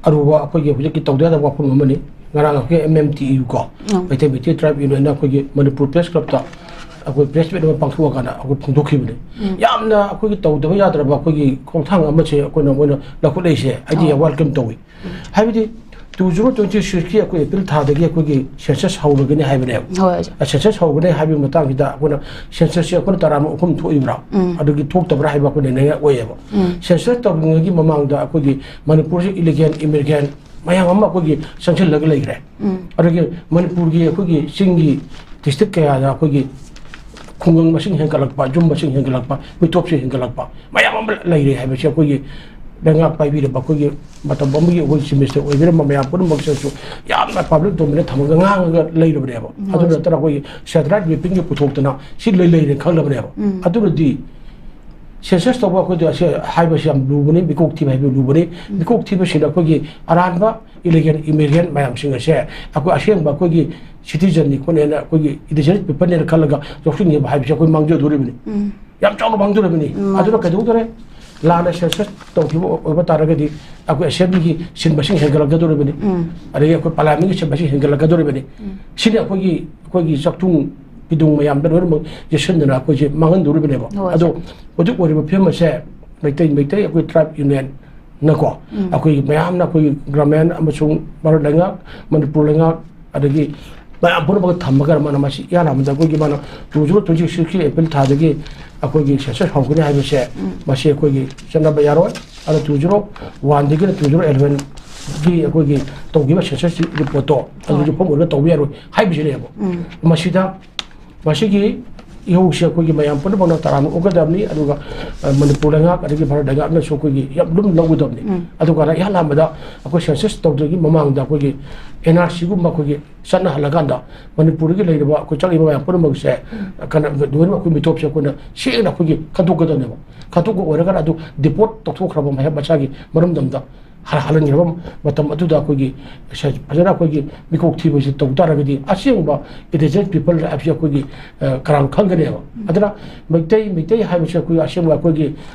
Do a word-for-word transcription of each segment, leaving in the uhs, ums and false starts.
ꯑꯔꯨꯕ ꯑꯩꯈꯣꯏꯒꯤ ꯍꯧꯖꯤꯛꯀꯤ ꯇꯧꯗ ꯌꯥꯗꯕ ꯋꯥꯐꯝ ꯑꯃꯅꯤ꯫ ꯉꯔꯥꯡ ꯑꯩꯈꯣꯏ ꯑꯦꯝ ꯑꯦꯝ ꯇꯤ ꯌꯨ ꯀꯣ, ꯎꯝ꯫ ꯃꯩꯇꯩ ꯃꯩꯇꯩ ꯇ꯭ꯔꯥꯏꯕ ꯌꯨꯅꯤꯌꯟꯅ ꯑꯩꯈꯣꯏꯒꯤ ꯃꯅꯤꯄꯨꯔ ꯄ꯭ꯔꯦꯁ ꯀ꯭ꯂꯕꯇ ꯑꯩꯈꯣꯏ ꯄ꯭ꯔꯦꯁ ꯃꯤꯠ ꯑꯃ ꯄꯥꯡꯊꯣꯛꯑꯀꯥꯟꯗ ꯑꯩꯈꯣꯏ ꯐꯣꯡꯗꯣꯛꯈꯤꯕꯅꯤ꯫ ꯎꯝ꯫ ꯌꯥꯝꯅ ꯑꯩꯈꯣꯏꯒꯤ ꯇꯧꯗꯕ ꯌꯥꯗ꯭ꯔꯕ ꯑꯩꯈꯣꯏꯒꯤ ꯈꯣꯡꯊꯥꯡ ꯑꯃꯁꯦ ꯑꯩꯈꯣꯏꯅ ꯃꯣꯏꯅ ꯂꯧꯈꯠꯂꯛꯏꯁꯦ ꯑꯩꯗꯤ ꯑꯣ꯫ ꯌꯥꯝ ꯋꯦꯜꯀꯝ ꯇꯧꯏ꯫ ꯍꯥꯏꯕꯗꯤ ꯇꯨ ꯖꯤꯔꯣ ꯇ꯭ꯋꯦꯟꯇꯤ ꯁꯤꯛꯁꯀꯤ ꯑꯩꯈꯣꯏ ꯑꯦꯄ꯭ꯔꯤꯜ ꯊꯥꯗꯒꯤ ꯑꯩꯈꯣꯏꯒꯤ ꯁꯦꯟꯁꯁ ꯍꯧꯔꯒꯅꯤ ꯍꯥꯏꯕꯅꯦꯕ꯫ ꯍꯣꯏ, ꯑꯣꯖꯥ꯫ ꯁꯦꯟꯁꯁ ꯍꯧꯒꯅꯤ ꯍꯥꯏꯕꯒꯤ ꯃꯇꯥꯡꯁꯤꯗ ꯑꯩꯈꯣꯏꯅ ꯁꯦꯟꯁꯁꯁꯦ ꯑꯩꯈꯣꯏꯅ ꯇꯔꯥꯃꯨꯛ ꯑꯍꯨꯝ ꯊꯣꯛꯏꯕ꯭ꯔꯥ, ꯎꯝ꯫ ꯑꯗꯨꯒꯤ ꯊꯣꯛꯇꯕ꯭ꯔꯥ ꯍꯥꯏꯕ ꯑꯩꯈꯣꯏꯅ ꯅꯩꯅ ꯑꯣꯏꯌꯦꯕ꯫ ꯎꯝ꯫ ꯁꯦꯟꯁꯁ ꯇꯧꯔꯤꯉꯩꯒꯤ ꯃꯃꯥꯡꯗ ꯑꯩꯈꯣꯏꯒꯤ ꯃꯅꯤꯄꯨꯔꯁꯤ ꯏꯂꯤꯒꯦꯟ ꯏꯃꯤꯒ꯭ꯔꯦꯟ ꯃꯌꯥꯝ ꯑꯃ ꯑꯩꯈꯣꯏꯒꯤ ꯆꯪꯁꯤꯜꯂꯒ ꯂꯩꯈ꯭ꯔꯦ꯫ ꯎꯝ꯫ ꯑꯗꯒꯤ ꯃꯅꯤꯄꯨꯔꯒꯤ ꯑꯩꯈꯣꯏꯒꯤ ꯆꯤꯡꯒꯤ ꯗꯤꯁꯇ꯭ꯔꯤꯛ ꯀꯌꯥꯗ ꯑꯩꯈꯣꯏꯒꯤ ꯈꯨꯡꯒꯪ ꯃꯁꯤꯡ ꯍꯦꯟꯒꯠꯂꯛꯄ, ꯌꯨꯝ ꯃꯁꯤꯡ ꯍꯦꯟꯒꯠꯂꯛꯄ, ꯃꯤꯇꯣꯞꯁꯦ ꯍꯦꯟꯒꯠꯂꯛꯄ ꯃꯌꯥꯝ ꯑꯃ ꯂꯩꯔꯦ ꯍꯥꯏꯕꯁꯦ ꯑꯩꯈꯣꯏꯒꯤ ꯂꯩꯉꯥꯛ ꯄꯥꯏꯕꯤꯔꯝꯕ ꯑꯩꯈꯣꯏꯒꯤ ꯃꯇꯝ ꯑꯃꯒꯤ ꯑꯩꯈꯣꯏ ꯆꯤꯐ ꯃꯤꯅꯤꯁꯇꯔ ꯑꯣꯏꯕꯤꯔꯝꯕ ꯃꯌꯥꯝ ꯄꯨꯝꯅꯃꯛꯁꯤꯅꯁꯨ ꯌꯥꯝꯅ ꯄꯕ꯭ꯂꯤꯛ ꯗꯣꯃꯤꯟꯗ ꯊꯝꯃꯒ ꯉꯥꯡꯉꯒ ꯂꯩꯔꯕꯅꯦꯕ꯫ ꯎꯝ, ꯑꯗꯨ ꯍꯣꯏ꯫ ꯅꯠꯇꯅ ꯑꯩꯈꯣꯏꯒꯤ ꯁꯦꯇꯦꯂꯥꯏꯠ ꯃꯦꯞꯄꯤꯡꯒꯤ ꯄꯨꯊꯣꯛꯇꯅ ꯁꯤ ꯂꯣꯏ ꯂꯩꯔꯦ ꯈꯪꯂꯕꯅꯦꯕ꯫ ꯎꯝ꯫ ꯑꯗꯨꯅꯗꯤ ꯁꯦꯟꯁꯁ ꯇꯧꯕ ꯑꯩꯈꯣꯏꯗ ꯑꯁꯦ ꯍꯥꯏꯕꯁꯤ ꯌꯥꯝ ꯂꯨꯕꯅꯤ, ꯃꯤꯀꯣꯛ ꯊꯤꯕ ꯍꯥꯏꯕ ꯂꯨꯕꯅꯤ꯫ ꯃꯤꯀꯣꯛ ꯊꯤꯕꯁꯤꯗ ꯑꯩꯈꯣꯏꯒꯤ ꯑꯔꯥꯟꯕ ꯏꯂꯤꯒꯦꯟ ꯏꯃꯤꯒ꯭ꯔꯦꯟ ꯃꯌꯥꯝꯁꯤꯡ ꯑꯁꯦ ꯑꯩꯈꯣꯏ ꯑꯁꯦꯡꯕ ꯑꯩꯈꯣꯏꯒꯤ ꯁꯤꯇꯤꯖꯟꯅꯤ ꯈꯣꯠꯅꯦꯅ ꯑꯩꯈꯣꯏꯒꯤ ꯏꯟꯗꯤꯖꯤꯅꯁ ꯄꯤꯄꯜꯅꯦꯅ ꯈꯜꯂꯒ ꯂꯧꯁꯤꯟꯈꯤꯕ ꯍꯥꯏꯕꯁꯤ ꯑꯩꯈꯣꯏ ꯃꯥꯡꯖꯗꯣꯔꯤꯕꯅꯤ꯫ ꯎꯝ꯫ ꯌꯥꯝ ꯆꯥꯎꯅ ꯃꯥꯡꯖꯔꯕꯅꯤ꯫ ꯎꯝ, ꯑꯗꯨꯅ ꯃꯥꯅꯤ꯫ ꯀꯩꯗꯧꯗꯣꯔꯦ? ꯂꯥꯟꯅ ꯁꯦꯟꯁꯁ ꯇꯧꯈꯤꯕ ꯑꯣꯏꯕ ꯇꯥꯔꯒꯗꯤ ꯑꯩꯈꯣꯏ ꯑꯁꯦꯝꯕ꯭ꯂꯤꯒꯤ ꯁꯤꯠ ꯃꯁꯤꯡ ꯍꯦꯟꯒꯠꯂꯛꯀꯗꯧꯔꯤꯕꯅꯤ꯫ ꯎꯝ꯫ ꯑꯗꯒꯤ ꯑꯩꯈꯣꯏ ꯄꯥꯔꯂꯤꯌꯥꯃꯦꯟꯒꯤ ꯁꯤꯠ ꯃꯁꯤꯡ ꯍꯦꯟꯒꯠꯂꯛꯀꯗꯧꯔꯤꯕꯅꯤ꯫ ꯎꯝ꯫ ꯁꯤꯅꯤ ꯑꯩꯈꯣꯏꯒꯤ, ꯑꯩꯈꯣꯏꯒꯤ ꯆꯥꯛꯊꯨꯡ ꯐꯤꯗꯨꯡ ꯃꯌꯥꯝꯗ ꯂꯣꯏꯅꯃꯛ ꯌꯦꯠꯁꯤꯟꯗꯅ ꯑꯩꯈꯣꯏꯁꯦ ꯃꯥꯡꯍꯟꯗꯧꯔꯤꯕꯅꯦꯕ꯫ ꯍꯣꯏ, ꯑꯗꯣ ꯁꯥꯔ꯫ ꯍꯧꯖꯤꯛ ꯑꯣꯏꯔꯤꯕ ꯐꯤꯕꯝ ꯑꯁꯦ ꯃꯩꯇꯩ, ꯃꯩꯇꯩ ꯑꯩꯈꯣꯏ ꯇ꯭ꯔꯥꯏꯕ ꯌꯨꯅꯤꯌꯟꯅꯀꯣ, ꯎꯝ꯫ ꯑꯩꯈꯣꯏꯒꯤ ꯃꯌꯥꯝꯅ ꯑꯩꯈꯣꯏꯒꯤ ꯒ꯭ꯔꯥꯃꯤꯟ ꯑꯃꯁꯨꯡ ꯚꯥꯔꯠ ꯂꯩꯉꯥꯛ, ꯃꯅꯤꯄꯨꯔ ꯂꯩꯉꯥꯛ, ꯑꯗꯒꯤ ꯃꯌꯥꯝ ꯄꯨꯝꯅꯃꯛ ꯊꯝꯃꯒ ꯃꯥꯅ ꯃꯁꯤ ꯏꯍꯥꯟ ꯍꯥꯟꯕꯗ ꯑꯩꯈꯣꯏꯒꯤ ꯃꯥꯅ ꯇꯨ ꯖꯤꯔꯣ ꯇ꯭ꯋꯦꯟꯇꯤ ꯁꯤꯛꯁꯀꯤ ꯑꯦꯄ꯭ꯔꯤꯜ ꯊꯥꯗꯒꯤ ꯑꯩꯈꯣꯏꯒꯤ ꯁꯦꯟꯁꯁ ꯍꯧꯒꯅꯤ ꯍꯥꯏꯕꯁꯦ, ꯎꯝ꯫ ꯃꯁꯤ ꯑꯩꯈꯣꯏꯒꯤ ꯆꯠꯅꯕ ꯌꯥꯔꯣꯏ꯫ ꯑꯗꯣ ꯇꯨ ꯖꯤꯔꯣ ꯋꯥꯟꯗꯒꯤꯅ ꯇꯨ ꯖꯤꯔꯣ ꯑꯦꯂꯚꯦꯟꯒꯤ ꯑꯩꯈꯣꯏꯒꯤ ꯇꯧꯈꯤꯕ ꯁꯦꯟꯁꯁꯀꯤ ꯔꯤꯄꯣꯔꯠꯇꯣ ꯑꯗꯨ ꯍꯣꯏ꯫ ꯌꯨꯝꯐꯝ ꯑꯣꯏꯔꯒ ꯇꯧꯕ ꯌꯥꯔꯣꯏ ꯍꯥꯏꯕꯁꯤꯅꯦꯕ꯫ ꯎꯝ꯫ ꯃꯁꯤꯗ, ꯃꯁꯤꯒꯤ ꯏꯍꯧꯁꯦ ꯑꯩꯈꯣꯏꯒꯤ ꯃꯌꯥꯝ ꯄꯨꯝꯅꯃꯛꯅ ꯇꯔꯥꯝꯅ ꯑꯣꯛꯀꯗꯕꯅꯤ, ꯑꯗꯨꯒ, ꯑ, ꯃꯅꯤꯄꯨꯔ ꯂꯩꯉꯥꯛ ꯑꯗꯒꯤ ꯚꯥꯔꯠ ꯂꯩꯉꯥꯛꯅꯁꯨ ꯑꯩꯈꯣꯏꯒꯤ ꯌꯥꯝ ꯂꯨꯝ ꯂꯧꯒꯗꯕꯅꯤ꯫ ꯎꯝ꯫ ꯑꯗꯨꯒ ꯏꯍꯥꯟ ꯍꯥꯟꯕꯗ ꯑꯩꯈꯣꯏ ꯁꯦꯟꯁꯁ ꯇꯧꯗ꯭ꯔꯤꯉꯩꯒꯤ ꯃꯃꯥꯡꯗ ꯑꯩꯈꯣꯏꯒꯤ ꯑꯦꯟ ꯑꯥꯔ ꯁꯤꯒꯨꯝꯕ ꯑꯩꯈꯣꯏꯒꯤ ꯆꯠꯅꯍꯜꯂꯀꯥꯟꯗ ꯃꯅꯤꯄꯨꯔꯗꯒꯤ ꯂꯩꯔꯤꯕ ꯑꯩꯈꯣꯏ ꯆꯪꯉꯤꯕ ꯃꯌꯥꯝ ꯄꯨꯝꯅꯃꯛꯁꯦ, ꯀꯩꯅꯣ, ꯂꯣꯏꯅꯃꯛ ꯑꯩꯈꯣꯏ ꯃꯤꯇꯣꯞꯁꯦ ꯑꯩꯈꯣꯏꯅ ꯁꯦꯡꯅ ꯑꯩꯈꯣꯏꯒꯤ ꯈꯟꯗꯣꯛꯀꯗꯕꯅꯦꯕ꯫ ꯈꯟꯗꯣꯛꯄ ꯑꯣꯏꯔꯒꯅ ꯑꯗꯨ ꯗꯤꯄꯣꯔꯠ ꯇꯧꯊꯣꯛꯈ꯭ꯔꯕ ꯃꯍꯩ ꯃꯁꯥꯒꯤ ꯃꯔꯝꯗꯝꯗ ꯍ-, ꯍꯜꯍꯟꯈ꯭ꯔꯕ ꯃꯇꯝ ꯑꯗꯨꯗ ꯑꯩꯈꯣꯏꯒꯤ ꯁ-, ꯐꯖꯅ ꯑꯩꯈꯣꯏꯒꯤ ꯃꯤꯀꯣꯛ ꯊꯤꯕꯁꯤ ꯇꯧ ꯇꯥꯔꯒꯗꯤ ꯑꯁꯦꯡꯕ ꯏꯟꯗꯤꯖꯤꯅꯁ ꯄꯤꯄꯜ ꯍꯥꯏꯕꯁꯤ ꯑꯩꯈꯣꯏꯒꯤ, ꯑ, ꯀꯅꯥꯅꯣ ꯈꯪꯒꯅꯦꯕ꯫ ꯑꯗꯨꯅ ꯃꯩꯇꯩ, ꯃꯩꯇꯩ ꯍꯥꯏꯕꯁꯤ ꯑꯩꯈꯣꯏꯒꯤ ꯑꯁꯦꯡꯕ ꯑꯩꯈꯣꯏꯒꯤ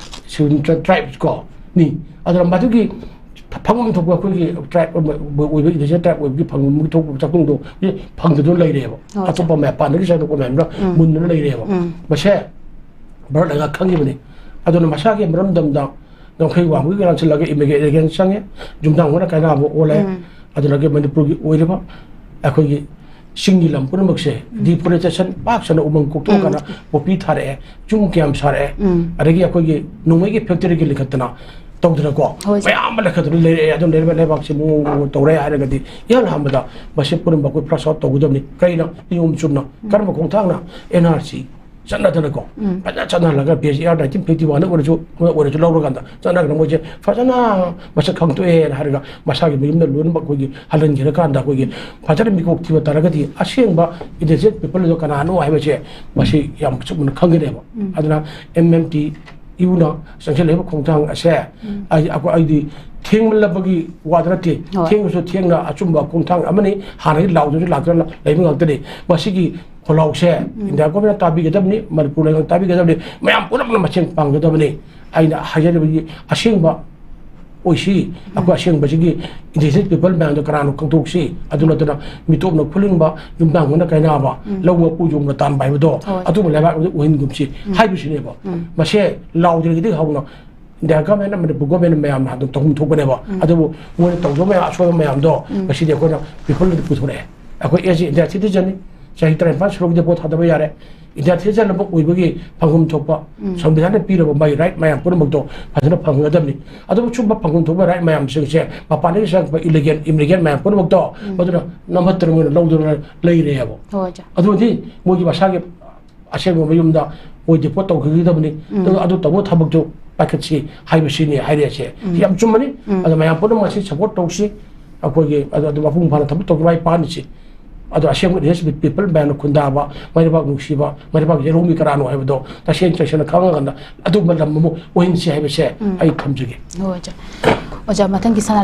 ꯁꯤꯚꯤꯜ ꯇ꯭ꯔꯥꯏꯕꯁ ꯀꯣ ꯅꯤ꯫ ꯑꯗꯨꯅ ꯃꯗꯨꯒꯤ ꯐꯪꯐꯝ ꯊꯣꯛꯄ ꯑꯩꯈꯣꯏꯒꯤ ꯇ꯭ꯔꯥꯏꯕ ꯑꯃ ꯑꯣꯏꯕ, ꯏꯟꯗꯤꯖꯤꯅꯁ ꯇ꯭ꯔꯥꯏꯕ ꯑꯣꯏꯕꯒꯤ ꯐꯪꯐꯝ ꯊꯣꯛꯄ ꯆꯥꯛꯈꯨꯝꯗꯣ ꯐꯪꯗꯗꯨꯅ ꯂꯩꯔꯦꯕ꯫ ꯍꯣꯏ, ꯑꯇꯣꯞꯄ ꯃꯌꯥꯝ ꯄꯥꯟꯗꯒꯤ ꯆꯥꯏꯊꯣꯛꯄ ꯃꯌꯥꯝꯗ ꯎꯝ꯫ ꯃꯨꯟꯗꯨꯅ ꯂꯩꯔꯦꯕ꯫ ꯎꯝ꯫ ꯃꯁꯦ ꯚꯥꯔꯠ ꯂꯩꯉꯥꯛ ꯈꯪꯉꯤꯕꯅꯤ꯫ ꯑꯗꯨꯅ ꯃꯁꯥꯒꯤ ꯃꯔꯝꯗꯝꯗ ꯉꯝꯈꯩ ꯋꯥꯡꯕꯒꯤ ꯂꯥꯟꯁꯤꯜꯂꯒ ꯏꯃꯤꯒ꯭ꯔꯦꯁꯟ ꯆꯪꯉꯦ, ꯌꯨꯝꯊꯥꯡ ꯍꯣꯏꯅ ꯀꯥꯏꯅꯕ ꯑꯣꯜꯂꯦ꯫ ꯎꯝ꯫ ꯑꯗꯨꯗꯒꯤ ꯃꯅꯤꯄꯨꯔꯒꯤ ꯑꯣꯏꯔꯤꯕ ꯑꯩꯈꯣꯏꯒꯤ ꯆꯤꯡꯒꯤ ꯂꯝ ꯄꯨꯝꯅꯃꯛꯁꯦ ꯎꯝ꯫ ꯗꯤꯐꯣꯔꯦꯁꯇꯦꯁꯟ ꯄꯥꯛ ꯁꯟꯅ ꯎꯃꯪ ꯀꯣꯛꯊꯣꯛꯑꯀꯥꯟꯗ ꯎꯝ꯫ ꯄꯣꯄꯤ ꯊꯥꯔꯛꯑꯦ, ꯌꯨꯝ ꯀꯌꯥꯝ ꯁꯥꯔꯛꯑꯦ, ꯎꯝ꯫ ꯑꯗꯒꯤ ꯑꯩꯈꯣꯏꯒꯤ ꯅꯣꯡꯃꯩꯒꯤ ꯐꯦꯛꯇꯔꯤꯒꯤ ꯂꯤꯡꯈꯠꯇꯅ ꯇꯧꯗꯅꯀꯣ, ꯍꯣꯏ, ꯁꯥꯔ꯫ ꯃꯌꯥꯝ ꯑꯃ ꯂꯤꯡꯈꯠꯇꯅ ꯂꯩꯔꯛꯑꯦ꯫ ꯑꯗꯨꯝ ꯂꯩꯔꯤꯕ ꯂꯩꯕꯥꯛꯁꯤ ꯃꯑꯣꯡ ꯃꯑꯣꯡ ꯇꯧꯔꯦ ꯍꯥꯏꯔꯒꯗꯤ ꯏꯍꯥꯟ ꯍꯥꯟꯕꯗ ꯃꯁꯤ ꯄꯨꯝꯅꯃꯛ ꯑꯩꯈꯣꯏ ꯐ꯭ꯂꯁ ꯑꯥꯎꯠ ꯇꯧꯒꯗꯕꯅꯤ꯫ ꯀꯩꯅꯣ? ꯅꯤꯌꯣꯝ ꯆꯨꯝꯅ ꯎꯝ꯫ ꯀꯔꯝꯕ ꯈꯣꯡꯊꯥꯡꯅ? ꯑꯦꯟ ꯑꯥꯔ ꯁꯤ ꯆꯠꯅꯗꯅꯀꯣ, ꯎꯝ꯫ ꯐꯖꯅ ꯆꯠꯅꯍꯜꯂꯒ B S A R nineteen fifty ꯋꯥꯟꯗ ꯑꯣꯏꯔꯁꯨ, ꯑꯃ ꯑꯣꯏꯔꯁꯨ ꯂꯧꯔꯀꯥꯟꯗ ꯆꯠꯅꯈ꯭ꯔꯒ ꯃꯣꯏꯁꯦ ꯐꯖꯅ ꯃꯁꯛ ꯈꯪꯗꯣꯛꯑꯦꯅ ꯍꯥꯏꯔꯒ ꯃꯁꯥꯒꯤ ꯃꯌꯨꯝꯗ ꯂꯣꯏꯅꯃꯛ ꯑꯩꯈꯣꯏꯒꯤ ꯍꯜꯍꯟꯈꯤꯔꯀꯥꯟꯗ ꯑꯩꯈꯣꯏꯒꯤ ꯐꯖꯅ ꯃꯤꯀꯣꯛ ꯊꯤꯕ ꯇꯥꯔꯒꯗꯤ ꯑꯁꯦꯡꯕ ꯏꯟꯗꯤꯖꯤꯅꯁ ꯄꯤꯄꯜꯗꯣ ꯀꯅꯥꯅꯣ ꯍꯥꯏꯕꯁꯦ ꯃꯁꯤ ꯌꯥꯝ ꯆꯨꯝꯅ ꯈꯪꯒꯅꯦꯕ꯫ ꯎꯝ꯫ ꯑꯗꯨꯅ ꯑꯦꯝ ꯑꯦꯝ ꯇꯤ ꯌꯨꯅ ꯆꯪꯁꯤꯜꯂꯛꯏꯕ ꯈꯣꯡꯊꯥꯡ ꯑꯁꯦ ꯎꯝ꯫ ꯑꯩ, ꯑꯩꯈꯣꯏ, ꯑꯩꯗꯤ ꯊꯦꯡꯃꯜꯂꯕꯒꯤ ꯋꯥꯗ ꯅꯠꯇꯦ꯫ ꯍꯣꯏ꯫ ꯊꯦꯡꯂꯁꯨ ꯊꯦꯡꯅ ꯑꯆꯨꯝꯕ ꯈꯣꯡꯊꯥꯡ ꯑꯃꯅꯤ꯫ ꯍꯥꯟꯅꯒꯤ ꯂꯥꯎꯗꯁꯨ ꯂꯥꯛꯇꯨꯅ ꯂꯩꯕ ꯉꯥꯛꯇꯅꯤ꯫ ꯃꯁꯤꯒꯤ ꯈꯣꯜꯂꯥꯎꯁꯦ ꯎꯝ꯫ ꯏꯟꯗꯤꯌꯥ ꯒꯣꯔꯃꯦꯟꯅ ꯇꯥꯕꯤꯒꯗꯕꯅꯤ, ꯃꯅꯤꯄꯨꯔ ꯂꯩꯉꯥꯛꯅ ꯇꯥꯕꯤꯒꯗꯕꯅꯤ, ꯃꯌꯥꯝ ꯄꯨꯝꯅꯃꯛꯅ ꯃꯇꯦꯡ ꯄꯥꯡꯒꯗꯕꯅꯤ꯫ ꯑꯩꯅ ꯍꯥꯏꯖꯔꯤꯕꯒꯤ ꯑꯁꯦꯡꯕ ꯑꯣꯏꯁꯤ, ꯎꯝ꯫ ꯑꯩꯈꯣꯏ ꯑꯁꯦꯡꯕꯁꯤꯒꯤ ꯏꯟꯗꯤꯖꯤꯅꯁ ꯄꯤꯄꯜ ꯃꯌꯥꯝꯗꯣ ꯀꯅꯥꯅꯣ ꯈꯪꯗꯣꯛꯁꯤ꯫ ꯑꯗꯨ ꯅꯠꯇꯅ ꯃꯤꯇꯣꯞꯅ ꯈꯨꯂꯤꯡꯕ, ꯌꯨꯝꯊꯥꯡ ꯍꯣꯏꯅ ꯀꯥꯏꯅꯕ, ꯎꯝ꯫ ꯂꯧ ꯃꯄꯨ ꯌꯣꯡꯅ ꯇꯥꯟꯕ ꯍꯥꯏꯕꯗꯣ ꯍꯣꯏ꯫ ꯑꯗꯨꯒꯨꯝꯕ ꯂꯩꯕꯥꯛ ꯑꯃꯗ ꯑꯣꯏꯍꯟꯒꯨꯝꯁꯤ ꯎꯝ꯫ ꯍꯥꯏꯕꯁꯤꯅꯦꯕ꯫ ꯎꯝ꯫ ꯃꯁꯦ ꯂꯥꯎꯗ꯭ꯔꯤꯉꯩꯗꯒꯤ ꯍꯧꯅ ꯏꯟꯗꯤꯌꯥ ꯒꯃꯦꯟ ꯑꯃꯗꯤ ꯒꯣꯔꯃꯦꯟ ꯃꯌꯥꯝꯅ ꯑꯗꯨꯝ ꯇꯧꯐꯝ ꯊꯣꯛꯄꯅꯦꯕ꯫ ꯎꯝ꯫ ꯑꯗꯨꯕꯨ ꯃꯣꯏꯅ ꯇꯧꯗꯕ ꯃꯌꯥꯝ, ꯑꯁꯣꯏꯕ ꯃꯌꯥꯝꯗꯣ ꯎꯝ꯫ ꯉꯁꯤꯗꯤ ꯑꯩꯈꯣꯏꯅ ꯄꯤꯄꯜꯗꯗꯤ ꯄꯨꯊꯣꯔꯛꯑꯦ꯫ ꯑꯩꯈꯣꯏ ꯑꯦꯁ ꯏꯟꯗꯤꯌꯥ ꯁꯤꯇꯤꯖꯟꯅꯤ, ꯆꯍꯤ ꯇꯔꯥꯅꯤꯄꯥꯟ ꯁꯨꯔꯕꯗꯤ ꯚꯣꯠ ꯊꯥꯗꯕ ꯌꯥꯔꯦ꯫ ꯏꯟꯗꯤꯌꯥ ꯁꯤꯇꯤꯖꯟ ꯑꯃ ꯑꯣꯏꯕꯒꯤ ꯐꯪꯐꯝ ꯊꯣꯛꯄ ꯎꯝ꯫ ꯁꯪꯕꯤꯙꯥꯟꯅ ꯄꯤꯔꯕ ꯃꯥꯒꯤ ꯔꯥꯏꯠ ꯃꯌꯥꯝ ꯄꯨꯝꯅꯃꯛꯇꯣ ꯐꯖꯅ ꯐꯪꯒꯗꯕꯅꯤ꯫ ꯑꯗꯨꯕꯨ ꯁꯨꯝꯕ ꯐꯪꯐꯝ ꯊꯣꯛꯄ ꯔꯥꯏꯠ ꯃꯌꯥꯝꯁꯤꯡꯁꯦ ꯃꯄꯥꯟꯗꯒꯤ ꯆꯪꯉꯛꯄ ꯏꯂꯤꯒꯦꯜ ꯏꯃꯤꯒ꯭ꯔꯦꯟ ꯃꯌꯥꯝ ꯄꯨꯝꯅꯃꯛꯇꯣ ꯎꯝ꯫ ꯃꯗꯨꯅ ꯅꯝꯊꯠꯇꯅ ꯃꯣꯏꯅ ꯂꯧꯗꯨꯅ ꯂꯩꯔꯦꯕ꯫ ꯍꯣꯏ, ꯑꯣꯖꯥ꯫ ꯑꯗꯨꯗꯤ ꯃꯣꯏꯒꯤ ꯃꯁꯥꯒꯤ ꯑꯁꯦꯡꯕ ꯃꯌꯨꯝꯗ ꯃꯣꯏ ꯗꯤꯄꯣꯔꯠ ꯇꯧꯈꯤꯒꯗꯕꯅꯤ꯫ ꯎꯝ꯫ ꯑꯗꯨꯒ ꯑꯗꯨ ꯇꯧꯕ ꯊꯕꯛꯇꯨ ꯄꯥꯏꯈꯠꯁꯤ ꯍꯥꯏꯕꯁꯤꯅꯤ ꯍꯥꯏꯔꯛꯑꯁꯦ꯫ ꯎꯝ꯫ ꯌꯥꯝ ꯆꯨꯝꯕꯅꯤ꯫ ꯎꯝ꯫ ꯑꯗꯣ ꯃꯌꯥꯝ ꯄꯨꯝꯅꯃꯛ ꯑꯁꯤ ꯁꯄꯣꯔꯠ ꯇꯧꯁꯤ꯫ ꯑꯩꯈꯣꯏꯒꯤ ꯑꯗꯨ, ꯑꯗꯨ ꯃꯄꯨꯡ ꯐꯥꯅ ꯊꯕꯛ ꯇꯧꯈꯤ ꯃꯥꯏ ꯄꯥꯛꯍꯟꯁꯤ꯫ ꯑꯗꯣ ꯑꯁꯦꯡꯕ ꯏꯟꯗꯤꯖꯤꯅꯁ ꯄꯤꯄꯜ ꯃꯌꯥꯝꯅ ꯈꯨꯟꯗꯥꯕ, ꯃꯩꯔꯩꯕꯥꯛ ꯅꯨꯡꯁꯤꯕ, ꯃꯩꯔꯩꯕꯥꯛ ꯌꯦꯜꯍꯧꯃꯤ ꯀꯅꯥꯅꯣ ꯍꯥꯏꯕꯗꯣ ꯇꯁꯦꯡ ꯇꯁꯦꯡꯅ ꯈꯪꯉꯀꯥꯟꯗ ꯑꯗꯨꯒꯨꯝꯕ ꯂꯝ ꯑꯃ ꯑꯣꯏꯍꯟꯁꯤ ꯍꯥꯏꯕꯁꯦ ꯎꯝ꯫ ꯑꯩ ꯊꯝꯖꯒꯦ꯫ ꯍꯣꯏ, ꯑꯣꯖꯥ꯫ ꯑꯣꯖꯥ, ꯃꯊꯪꯒꯤ ꯁꯅꯥ